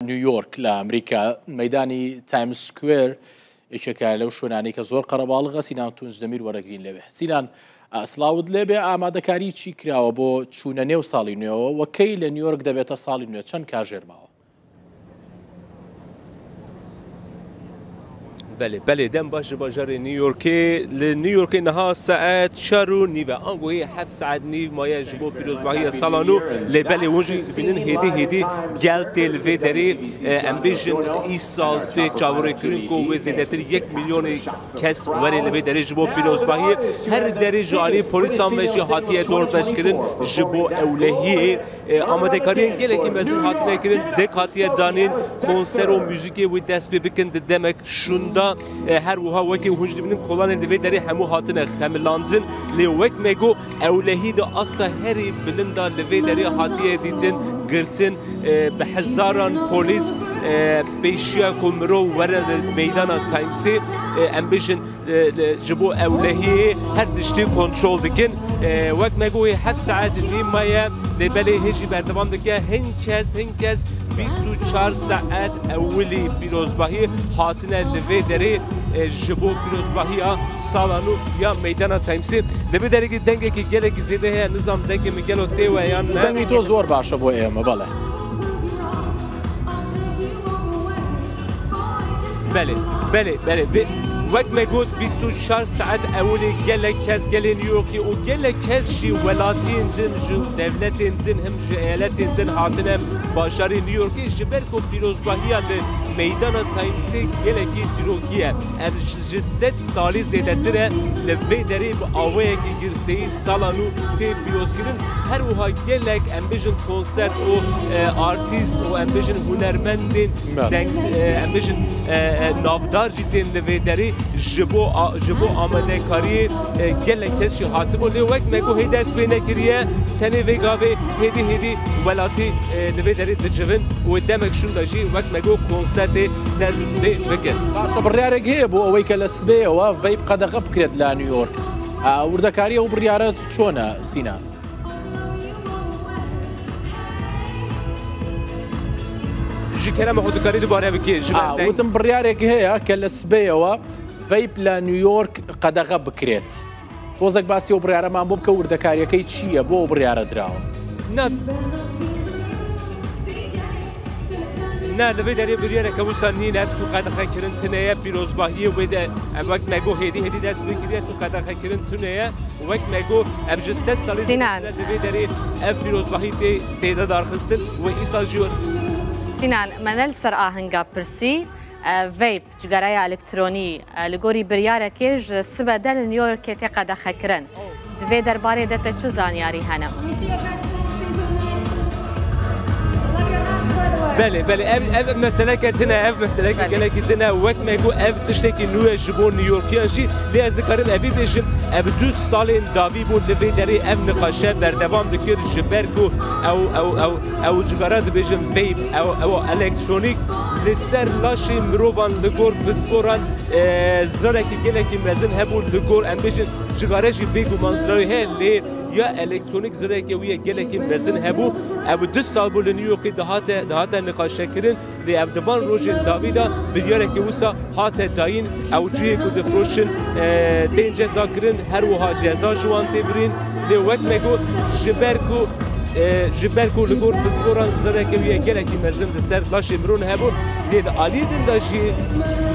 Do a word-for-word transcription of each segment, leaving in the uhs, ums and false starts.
نیویۆرک لە ئەمریکا، مەیدانی تایمز سکوێر یەکێکە لەو شوێنانەی کە زۆر قەرەباڵغە. سینان تونج دەمیر وەرەگرین لەوێ. سینان، ئە، سڵاوت لێبێ، ئامادەکاری چی کراوە بۆ چوونە نێو ساڵی نوێوە؟ وە کەی لە نیویۆرک دەبێتە ساڵی نوێ؟ چەند کاژێر ماوە؟ Belê, belê, dem baş ji bajarê New Yorkê. Li New Yorkê niha saet çar û nîv e. Ango hê heft saet nîv maye ji bo pîrozbahiya sala nû. Lê belê hûn jî dibînin hêdî hêdî gel tê li vê derê, e, em bêjin îsal tê çaverêkirin ku wê zêdetir yek milyonê kes were li vê derê ji bo pîrozbahiyê. Her derê ji alî polîsan ve jî hatiye dorbeşkirin ji bo ewlehiyê. E, amadekariyên gelekî mezin hatine kirin, dek hatiye danîn, konser û muzîkê wê dest pê bikin di demek şûnda. E, her wiha wekî hûn jî dibînin kolanên li vê derê hemû hatine xemilandin. Lê wek me got, ewlehî di asta herî bilind de li vê derê hatiye dîtin, girtin. E, bi hezaran polîs, e, pêşiya ku mirov were li meydana Timesê, e, em bêjin, e, e, ji bo ewlehiyê her tiştî kontrol dikin. E, wek me got, heft saet nîv maye, lê belê hê jî berdewam dike. Hin kes, hin kes bîst û çar saet ewilî pîrozbahiyê hatine li vê derê, e, ji bo pîrozbahiya sala nû ya meydana Timesê. Li vê derê dengekî gelekî zêde heye, nizam dengê min gelo tê we yan ne? Dengê to zor baş e bo ême, bele. Belê, belê, belê. Vê, wek me got, bîst û çar saet ewilê gelek kes gelê New Yorkê û gelek kes jî welatiyên din, ji dewletên din, him ji eyaletên din hatine bajarê New Yorkê, ji ber ku pîrozbahiya li meydana Timesê gelekî dîrokî ye. Ev ji, ji sed salî zêdetir e li vê derê bi awayekî girseyî sala nû tê pîrozkirin. Her wiha gelek, em bêjin, konsert û, e, artîst û, em bêjin, hunermendên Belê. deng, e, em bêjin, e, e, navdar jî tên li vê derê ji bo a-, ji bo amadekariyê, e, gelek kes jî hatibû. Lê wek me got, hê dest pê nekiriye, tenê vê gavê hêdî hêdî welatî, e, li vê derê dicivin û demek şûnda jî wek me got konsertê dest pê bikin. Baş e, biryarek heye bo ewey ke li sibêyê we veyp qedexe bikirêt la New York. A, wirdekarî ew biryare çûne, Sînan? Ji kerema xwe dikarî dubare bikî ji ber A, deng. Gotim biryarek heye ke li sibêyê we veyp li New York qedexe bikirêt. Tozek basî ew biryare man bo bike, wirdekariye key çi ye bo ew biryare dirawe? Na, na, li vê derê biryareke wisa nîne, tu qedexekirin tune ye, pîrozbahiyê wê de, em wek me got hêdî hêdî dest pê kiriye, tu qedexekirin tune ye. Wek me got, em ji sed salî Sînan. Li vê derê ev pîrozbahî tê, tê de darxistin û îsal jî. Sînan, me ne li ser ahinga pirsî, e, vape, cîgareya elektronî, e, li gorî biryarekê ji sibe de li New Yorkê tê qedexekirin. Di vê derbarê de te çi zanyarî hene? Belê, belê, ev, ev meseleke din e, ev meseleke Belê. gelekî din e. Wek me got, ev tiştekî nû ye ji bo New Yorkiyan jî. Lê ez dikarim evî bêjim, ev du salên dawî bûn li vê derê ev niqaşe berdewam dikir, ji ber ku ew, ew, ew, ew cigara dibêjin vape, ew, ew elektronîk, li ser laşê mirovan, li gor pisporan, e, zirarekî gelekî mezin hebû, li gor, em bêjin, cigare jî bêguman zirarê heye, lê ya elektronîk zirareke wî ye gelekî mezin hebû. Ev du sal bû li New Yorkê dihate, dihate niqaşekirin. Lê ev di van rojên dawî de biryareke wisa hate dayîn, ew cihê ku difroşin, e, tên ceza kirin, her wiha ceza ji wan tê birîn. Lê wek me got, ji ber ku, e, ji ber ku li gor pisporan zirareke wî ye gelekî mezin li ser laşê mirovan hebû, lê di aliyê din de jî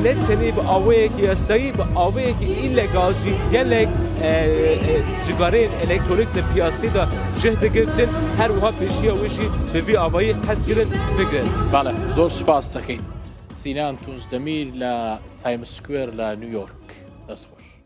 ne tenê bi awayekî yasayî, bi awayekî îlegal jî gelek, e, e, cigareyên elektronik di piyasê de cih digirtin, her wiha pêşiya wê jî bi vî avayî hez kirin bigrin. Bale, zor spas dikin. Sînan Tunç Demîr li Times Square li New York. Dest xweş.